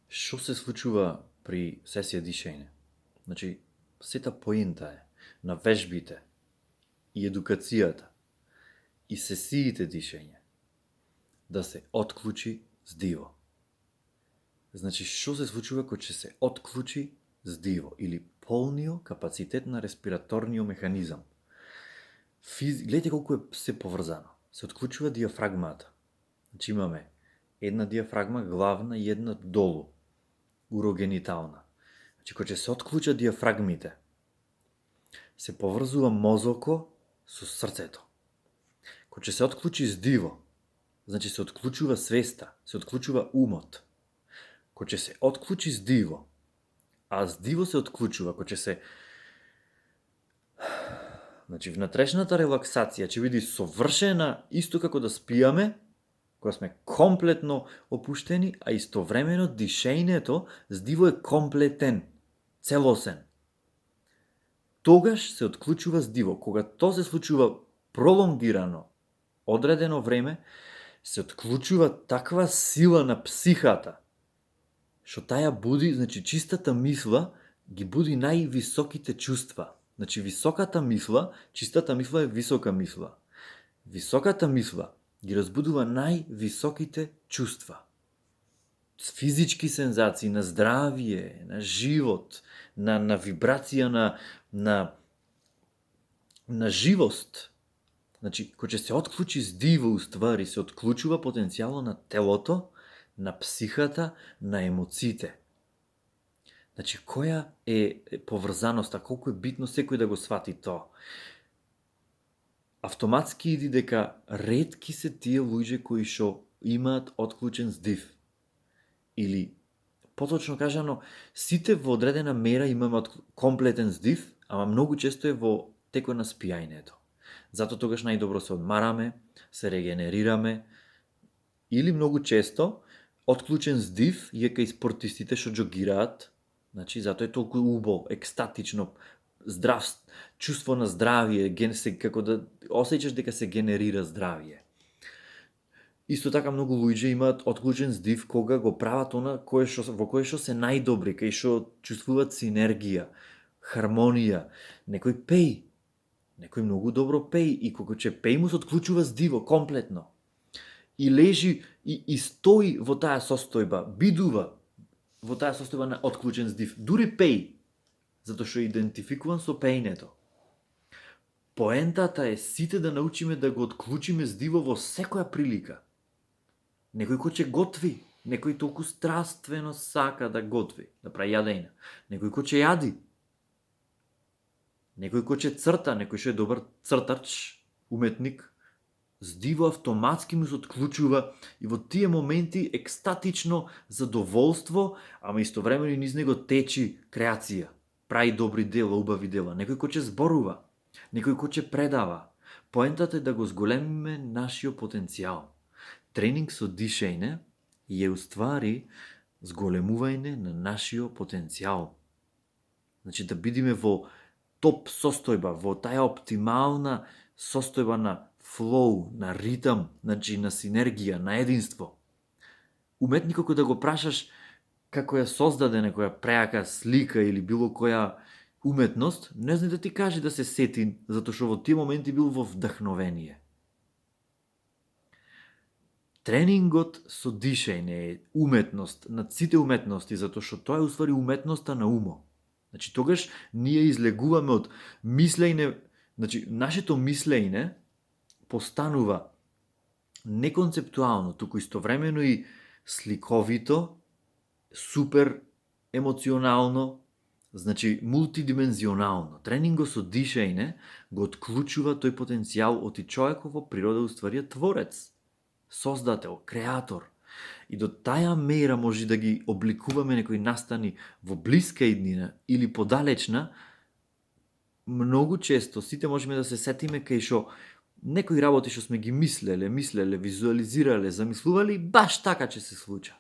Што се случува при сесија дишење? Значи, сета поента е на вежбите и едукацијата и сесиите дишење да се отклучи здиво. Значи, што се случува кога ќе се отклучи здиво или полниот капацитет на респираторниот механизам? Гледайте колку е се поврзано. Се отклучува диафрагмата. Значи имаме една диафрагма главна и една долу, урогенитална. Значи, кога ќе се отклучат диафрагмите, се поврзува мозоко со срцето. Кога ќе се отклучи здиво, значи се отклучува свеста, се отклучува умот. Кога ќе се отклучи здиво, а здиво се отклучува кога ќе се Значи, внатрешната релаксација ќе биде совршена исто како да спијаме, кога сме комплетно опуштени, а истовремено дишењето здиво е комплетен, целосен. Тогаш се отклучува здиво. Кога тоа се случува пролонгирано, одредено време, се отклучува таква сила на психата, што таја буди, значи чистата мисла ги буди највисоките чувства. Значи високата мисла, чистата мисла е висока мисла. Високата мисла ги разбудува највисоките чувства. Физички сензации на здравие, на живот, на вибрација на живост. Значи, кога ќе се отклучи здиво, уствари, се отклучува потенцијалот на телото, на психата, на емоциите. Значи, која е поврзаноста, колку е битно секој да го свати тоа. Автоматски иди дека ретки се тие луѓе кои што имаат отклучен здив. Или, поточно кажано, сите во одредена мера имаме комплетен здив, ама многу често е во текот на спијањето. Зато тогаш најдобро се одмараме, се регенерираме, или многу често отклучен здив е кај спортистите што џогираат. Значи, зато е толку убаво, екстатично, чувство на здравие, како да осеќаш дека се генерира здравие. Исто така многу луѓе имаат отклучен здив кога го прават она во кое што се најдобри, кај што чувствуваат синергија, хармонија. Некој пеј, некој многу добро пеј и кога ќе пеј му се отклучува здиво комплетно. И лежи и стои во таа состојба, бидува во таа состојба на отклучен здив. Дури пеј, затоа што е идентификуван со пејнето. Поентата е сите да научиме да го отклучиме здиво во секоја прилика. Некој кој ќе готви, некој толку страствено сака да готви, да прави јадење. Некој кој ќе јади. Некој кој ќе црта, некој што е добар цртач, уметник. Здиво автоматски му се отклучува и во тие моменти екстатично задоволство, ама истовремено и низ него течи креација. Прави добри дела, убави дела. Некој кој ќе зборува, некој кој ќе предава. Поентата е да го зголемиме нашиот потенцијал. Тренинг со дишење е уствари зголемување на нашиот потенцијал. Значи да бидеме во топ состојба, во таја оптимална состојба на флоу, на ритам, значи на синергија, на единство. Уметникот кога да го прашаш како ја создаде некоја преака слика или било која уметност, не знае да ти каже да се сети, затоа што во тие моменти бил во вдахновение. Тренингот со дишење е уметност над сите уметности, затоа што тоа е уствари уметноста на умот. Значи тогаш ние излегуваме од мислење, значи нашето мислење постанува не концептуално, туку истовремено и сликовито, супер емоционално, значи мултидимензионално. Тренингот со дишење го отклучува тој потенцијал од човекот во природа уствари творец, создател, креатор. И до таја мера може да ги обликуваме некои настани во блиска иднина или подалечна, многу често сите можеме да се сетиме кај што некои работи што сме ги мислеле, визуализирале, замислували, баш така ќе се случа.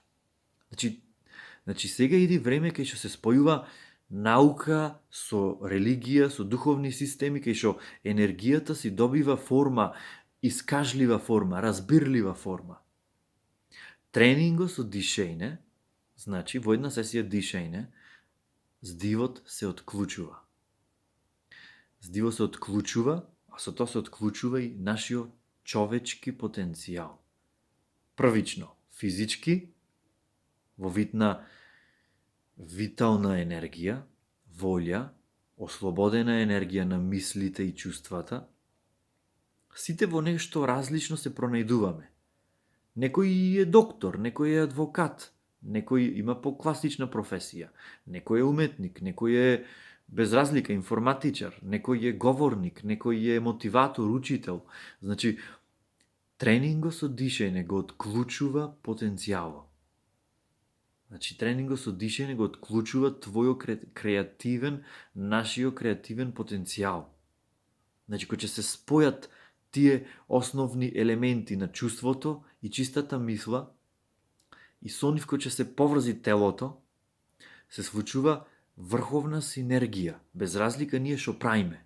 Значи сега иди време кај што се спојува наука со религија, со духовни системи, кај што енергијата си добива форма, искажлива форма, разбирлива форма. Тренингот со дишење Значи, во една сесија дишање, здивот се отклучува. Здивот се отклучува, а со тоа се отклучува и нашиот човечки потенцијал. Првично, физички, во вид на витална енергија, волја, ослободена енергија на мислите и чувствата. Сите во нешто различно се пронајдуваме. Некој е доктор, некој е адвокат, некој има покласична професија, некој е уметник, некој е без разлика информатичар, некој е говорник, некој е мотиватор, учител. Значи, тренингот со дишање го отклучува потенцијалот. Значи, тренингот со дишање го отклучува твојот креативен, нашиот креативен потенцијал. Значи, кој ќе се спојат тие основни елементи на чувството и чистата мисла, и со нив кој ќе се поврзи телото, се случува врховна синергија, без разлика ние што правиме.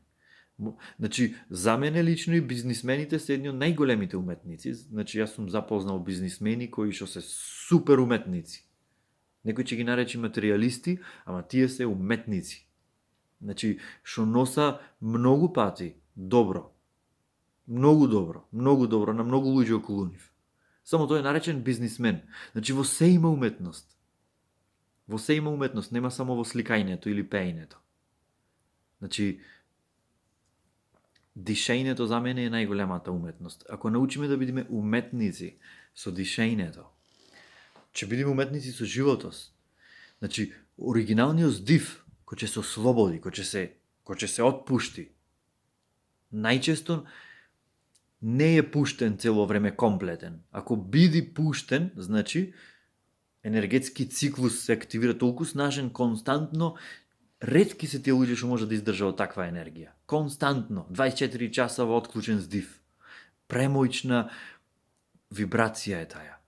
Значи, за мене лично и бизнисмените се едни од најголемите уметници. Значи, јас сум запознал бизнисмени кои што се супер уметници. Некој ќе ги наречи материјалисти, ама тие се уметници. Значи, што носа многу пати добро. Многу добро на многу луѓе околу нив. Само тој е наречен бизнисмен. Значи, во се има уметност. Во се има уметност, нема само во сликањето или пеењето. Значи, дишењето за мене е најголемата уметност. Ако научиме да бидеме уметници со дишењето, ќе бидеме уметници со животот. Значи, оригиналниот здив, кој ќе се ослободи, кој ќе се отпушти, најчесто не е пуштен цело време комплетен. Ако биде пуштен, значи, енергетски циклус се активира толку снажен, константно, ретки се тие луѓе што може да издржат таква енергија. Константно, 24 часа во отклучен здив. Премоćна вибрација е таја.